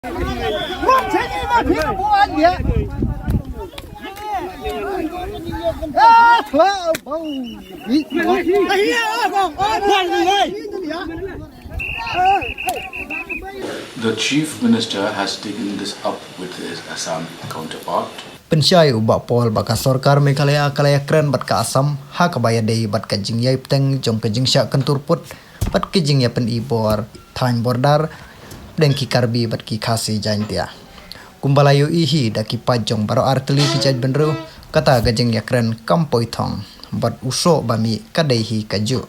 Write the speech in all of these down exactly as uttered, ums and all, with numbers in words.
The Chief Minister has taken this up with his Assam counterpart. Pynshai u Bah Paul ba ka sorkar Meghalaya ka la ïakren bad ka Assam ha kaba ïadei bad ka jingïai bteng jong ka jingshah kyntur pud bad ka jingïapyni bor thaiñ border pdeng ki Karbi bad ki Khasi Jaintia. Kumba la ïohi hi da ki paid jong baroh artylli ki jaitbynriew, kata ka jingïakren kam poi thong bad u soh ba mih ka dei hi kajuh.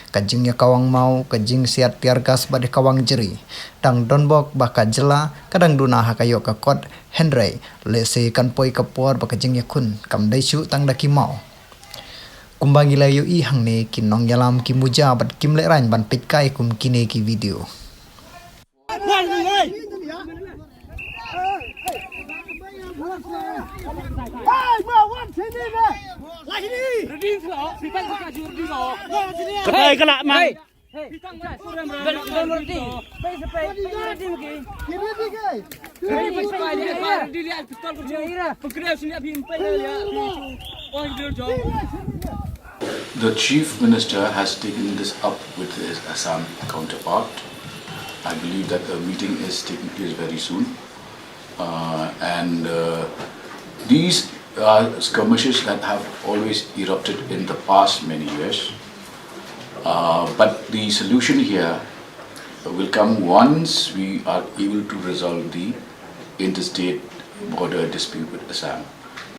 Ka jingïakawang maw, ka jingsiat tear gas bad ïakawang jri, dang donbok ba ka jylla ka dang duna ha ka ïoh ka kot, hynrei lehse kan poi ka por ba ka jingïakhun kam dei shuh tang da ki maw. Kumba ngi la ïohi hangne, ki nongïalam ki muja bad kim lehrain ban peitkai kum kine ki video. The Chief Minister has taken this up with his Assam counterpart. I believe that a meeting is taking place very soon. Uh, and uh, these are skirmishes that have always erupted in the past many years. Uh, but the solution here will come once we are able to resolve the interstate border dispute with Assam.